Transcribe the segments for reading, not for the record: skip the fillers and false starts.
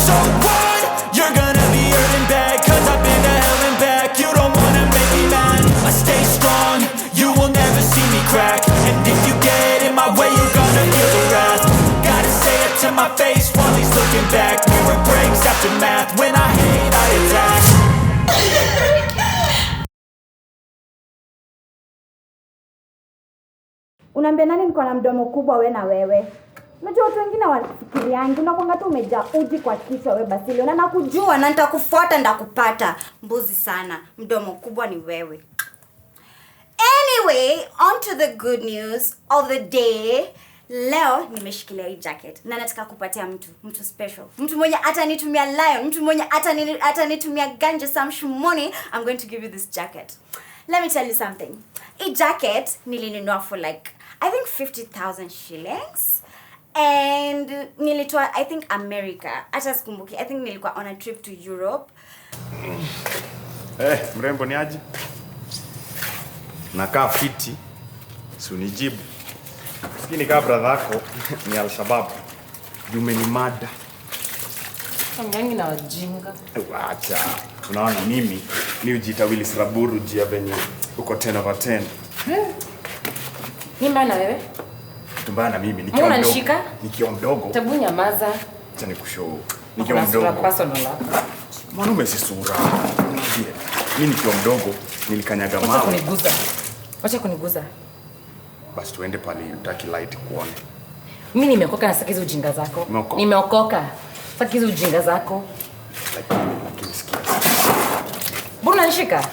So what? You're gonna be hurting bad. 'Cause I've been to hell and back. You don't wanna make me mad. I stay strong, you will never see me crack. And if you get in my way, you're gonna feel the wrath. Gotta say it to my face while he's looking back. Mirror breaks after math. When I hate, I attack. Unaambia nani niko na mdomo kubwa we na wewe? Unajua watu wengine wafikiriangi, unakwanga tu umejaa uji kwa kichwa we Basilio, na nakujua na nitakufuata nitakupata. Mbuzi sana, mdomo kubwa ni wewe. Anyway, on to the good news of the day. Leo nimeshikilia hii jacket na nataka kupatia mtu special, mtu mwenye atanitumia lion, mtu mwenye atanitumia ganja some money. I'm going to give you this jacket. Let me tell you something. Hii jacket nilinunua for like I think 50,000 shillings and nilitoa I think America, hata sikumbuki. I think nilikuwa on a trip to Europe. Eh, mrembo ni aje? Nakaa fiti, si unijibu. Sikini kaa brother yako ni Al-Shabaab. Jumenimada. Nyangi na wajinga. Wacha. Unaona mimi ni ujiita Willis Raburu jia venye uko 10 over 10. Ni mbaya na wewe? Kitu mbaya na mimi nikiwa Mbona mdogo. unanishika? Nikiwa mdogo. Tabu nyamaza. Acha nikushow. Nikiwa Kuna sura mdogo. personal hapa. Mwanaume si sura. Niambie. Mimi nikiwa mdogo nilikanyaga Wacha mawe. kuniguza. Wacha kuniguza. Basi tuende pale utaki light kuone. Mimi nimeokoka na sitaki hizo ujinga zako. Umeokoka? Nimeokoka. Sitaki hizo ujinga zako. Lakini sikia. Mbona unanishika?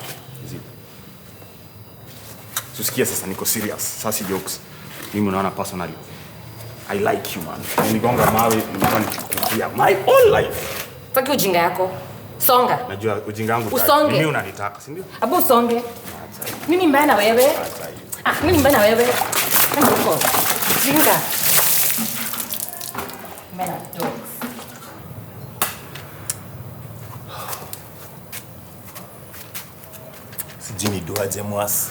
Susikia sasa niko serious. Sasa si jokes. Mimi unaona personally I like you man. Niligonga mawe nilikuwa nikikukia my whole life. Sitaki ujinga yako. Songa. Najua ujinga wangu utaki. Usonge. Mimi unanitaka, si ndio? Abu usonge. Nini mbaya na wewe? Ah, nini mbaya na wewe? Nenda huko. Ujinga. Men are dogs. Sijui ni duaje mwasi.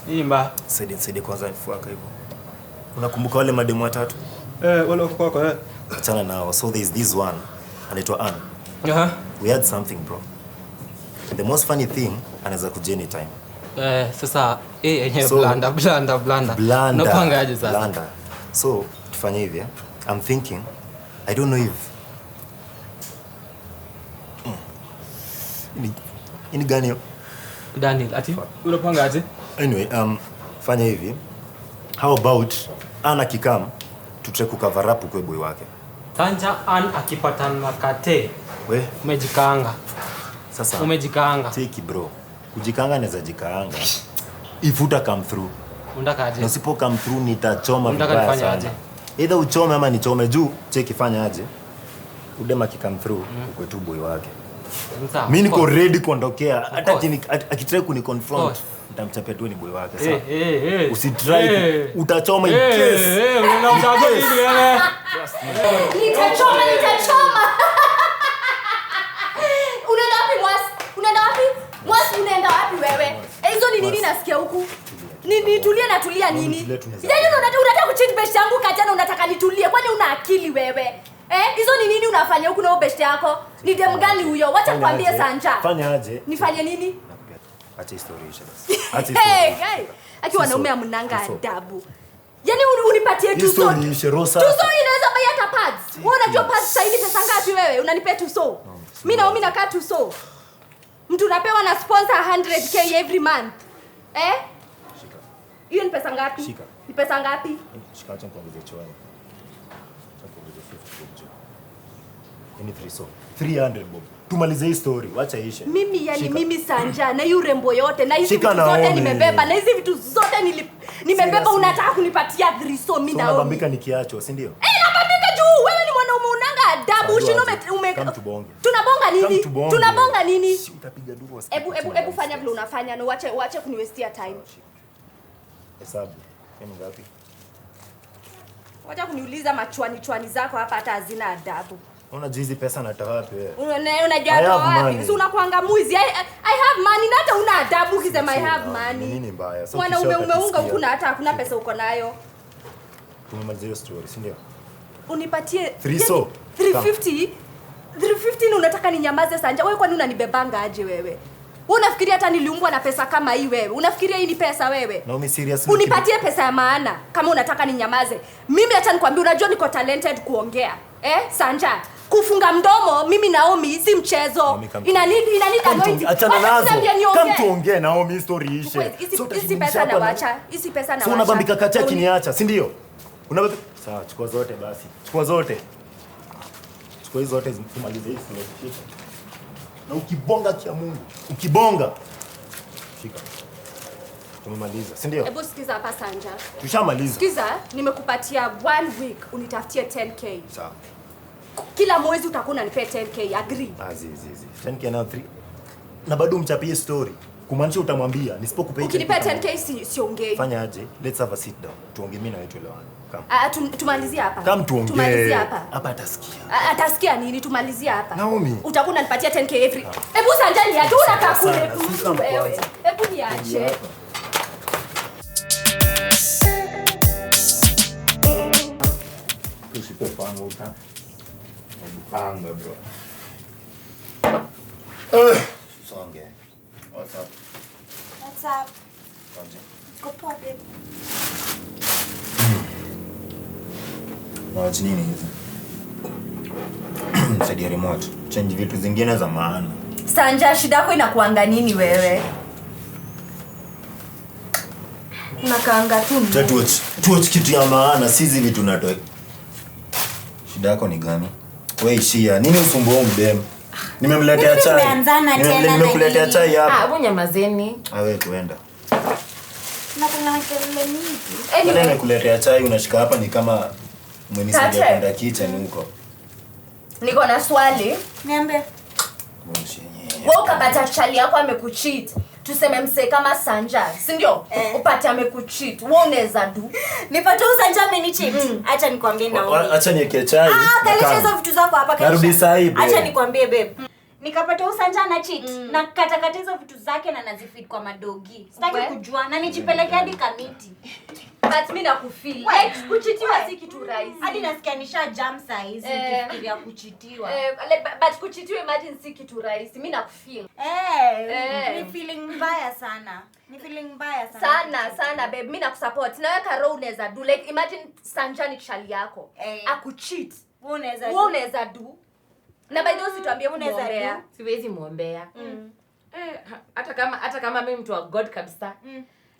Imba. Saidie nisaidie kwanza nifuaka hivyo. Unakumbuka wale mademu watatu? Eh, wale wako kwako eh. Achana nao. So there is this one anaitwa Ann. Aha. We had something bro. The most funny thing anaweza kuja anytime. Eh, sasa yenyewe So- blanda blanda blanda. Blanda. Unapanga aje sasa? Blanda. So tufanye hivi eh? I'm thinking I don't know if Ini gani hiyo? Daniel, ati unapanga aje? Anyway, fanya hivi. How about Ann akikam tutry kucover up kwa boy wake. Tanja Ann akipatana na Kate. We? Umejikaanga. Sasa. Umejikaanga. Take bro. Kujikaanga naweza jikaanga. If uta come through. Unataka aje? Na usipo come through nitachoma Unataka vibaya nifanye sana. aje? Either uchome ama nichome juu, cheki fanya aje. Udema akikam through ukwe tu boy wake. Sawa. Mimi niko Of ready kuondokea. Hata course. akitry kuniconfront Course. nitamchapia tu ni boy wake. Sawa. Eh. Usitry utachoma in case. Unaona nini wewe? Nitachoma, nitachoma. Unaenda wapi Mwasi? Unaenda wapi? Mwasi unaenda wapi wewe? Hizo ni nini nasikia huku? Ni nitulie na tulia nini? Tulia, tunaweza. Yaani unataka kucheat best yangu Katiana, unataka nitulie? Kwani una akili wewe? Hizo ni nini unafanya huku na huyo best yako? Ni dem gani huyo? Wacha Fanya nikwambie aje. Sanja. Fanya aje. Nifanye nini? Acha story ishe basi. Acha Hey, story. guy. Aki wanaume hamnanga Tuso. adabu. Yaani unipatie Hii tuso. story ishe, Rosa. Tuso inaweza buy hata pads. Wewe unajua pads sasa hivi pesa ngapi wewe? Unanipea tuso. Mimi na mimi nakaa tuso. Mtu unapewa na sponsor 100k every month. Eh? Shika. Hiyo ni pesa ngapi? Shika. Ni pesa ngapi? Shika, acha nikuongezee choani. Acha nikuongezee 50 bob juu. Ni 3 so. 300 bob. Tumalize hii story, wacha ishe. Mimi yani Shika. mimi Sanja na hii urembo yote na hizi Shika vitu zote Naomi. nimebeba na hizi vitu zote nimebeba Seriously. unataka kunipatia 3 so mimi So Naomi. unabambika nikiachwa, si ndio? Nabambika juu wewe ni mwanaume unanga adabu, Sawa, ushinda aje. ume Come tubonge. Tunabonga nini? Come tubonge. Tunabonga nini? Si utapiga duru wasikie Ebu kitu ebu na ebu fanya vile unafanya na uache kuniwestia time. Hesabu. Ni ngapi? Wacha kuniuliza machwani chwani zako hapa hata hazina adabu. Unajua hizi pesa natoa wapi wewe? Unajua I have wapi? money. Si unakuanga mwizi. I have money na hata una adabu ukisema I have Ni money. nini mbaya? So Mwanaume ukisha umeunga utakisikia. huku na hata hakuna pesa uko nayo. Tumemaliza hiyo story, si ndio? Unipatie Three so. 350. Unataka ninyamaze Sanja? Wewe kwani unanibebanga aje wewe? Wewe unafikiria hata niliumbwa na pesa kama hii wewe? Unafikiria hii ni pesa wewe? Naomi, seriously. Unipatie pesa ya maana kama unataka ninyamaze. Mimi acha nikwambie, unajua niko talented kuongea. Sanja, kufunga mdomo mimi Naomi si mchezo. Inanidi anointing. Achana nazo. Kama tuongee Naomi, story ishe. Hizi pesa na wacha. Hizi pesa na wacha. So unabambika kacha kiniacha, si ndio? Unabambika. Sawa, chukua zote basi. Chukua zote. Chukua hizo zote tumalize hii story. Na ukibonga kia Mungu, ukibonga. Shika. Tumemaliza, si ndio? Hebu sikiza hapa Sanja. Tushamaliza. Sikiza, nimekupatia 1 week unitafutie 10k. Sawa. Kila mwezi utakuwa unanipea 10k, agree? Azizi. 10k na 3. Na bado umchapie story. Kumaanisha utamwambia nisipokupea. Ukinipea 10k siongei. Fanya aje? Let's have a sit down. Tuongee mimi na wewe tuelewane. Tumalizie hapa. Come tuongee. Tumalizie hapa. Hapa atasikia. Atasikia nini? Tumalizie hapa. Naomi. Utakuwa unanipatia 10k every. Hebu Sanja niache, unakaa kule wewe. Hebu niache. Usipopanga uta. Panga bro. Songe. What's up? What's up? Go poa babe. Watch nini hizi? Saidia remote. Change vitu zingine za maana. Sanja, shida yako inakuanga nini wewe? Unakaanga tu. Tuwatch kitu ya maana, si hizi vitu natoa. Shida yako ni gani? Wewe ishia. Nini usumbua mdem? Nimemletea chai. Nimekuletea chai hapa. Hebu nyamazeni. Wewe tuenda. Na kuna kelele mingi. Anyway, nimekuletea chai unashika hapa ni kama umenisaidia kwenda kitchen huko. Niko na swali. Niambie. Wewe ukapata chali yako amekucheat. Tuseme mse kama Sanja, si ndio? Upate amekucheat. Wewe unaweza do? Nipate Sanja amenicheat. Acha nikwambie Naomi. Acha niweke chai. Kalisha hizo vitu zako hapa kalisha. Narudi saa hii. Acha nikwambie babe. Nikapata Sanja na cheat na katakata hizo vitu zake na nazifeed kwa madogi. Sitaki kujua na nijipeleke hadi kamiti. But mimi nakufeel. Like kuchitiwa si kitu rahisi. Hadi nasikia nisha jam saa hizi nikifikiria kuchitiwa. But kuchitiwa imagine si kitu rahisi. Mimi nakufeel. Ni feeling mbaya sana. Ni feeling mbaya sana. Sana sana babe, mimi nakusupport. Na wewe Karo unaweza do. Like imagine Sanja ni chali yako. Akucheat. Wewe unaweza do. Na by the way usituambie unaweza do. Siwezi muombea. Hata kama mimi mtu wa God kabisa.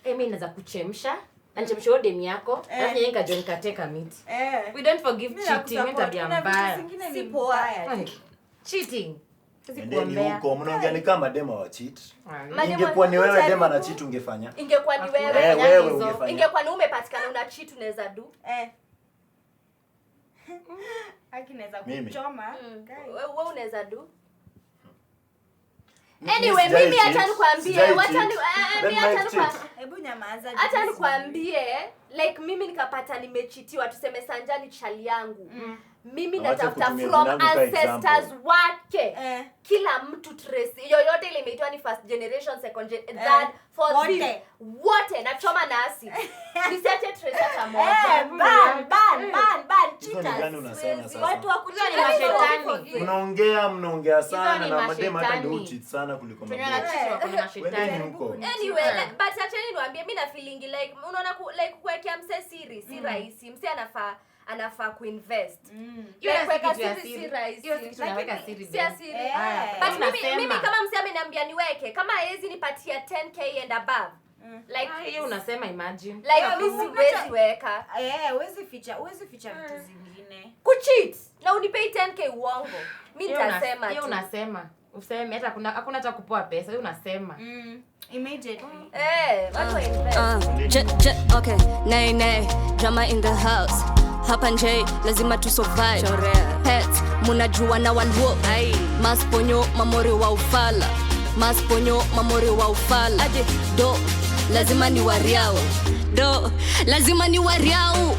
Mimi naweza kuchemsha. Anchemsha hiyo demu yako, alafu yeye nikajoin kateka miti. We don't forgive cheating, ni tabia mbaya. Si poa. Cheating. Sikuombea. Huko mnaongea ni kama dema wa cheat. Ingekuwa ni wewe dema na cheat ungefanya. Ingekuwa ni wewe, wewe ungefanya. Ingekuwa ni umepatikana una cheat unaweza do. Haki naweza kuchoma. Wewe unaweza do. Anyway, mimi acha nikwambie, hebu nyamaza. Acha nikwambie, like mimi nikapata nimechitiwa, tuseme Sanja ni chali yangu. Mimi natafuta from ancestors wake. Kila mtu trace yoyote ile imeitwa ni first generation, second generation, third, fourth, fifth. Wote nachoma na acid. Nisiache trace hata moja. Ban cheaters. Watu wa kuja ni mashetani. Mnaongea sana na madema hata ndio cheat sana kuliko madema. Anyway, but acheni niwaambie mimi na feeling like unaona like kuwekea mse siri si rahisi. Mse anafaa kuinvest. Hiyo kuweka siri si rahisi. Hiyo si tunaweka siri. Si siri. But mimi kama mse ameniambia niweke, kama hawezi nipatia 10k and above. Like hiyo unasema imagine. Like mimi siwezi weka. Huwezi ficha vitu zingine. Kucheat na unipei 10k uongo. Mimi nitasema tu. Hiyo unasema. Useme hata hakuna hata kupoa pesa, hiyo unasema. Immediately. Watu invest. Okay, nay nay, drama in the house. Hapa nje lazima tu survive. Pets munajua na walwo. Masponyo mamori wa ufala. Masponyo mamori wa ufala. Aje do lazima ni wariao. Do lazima ni wariao.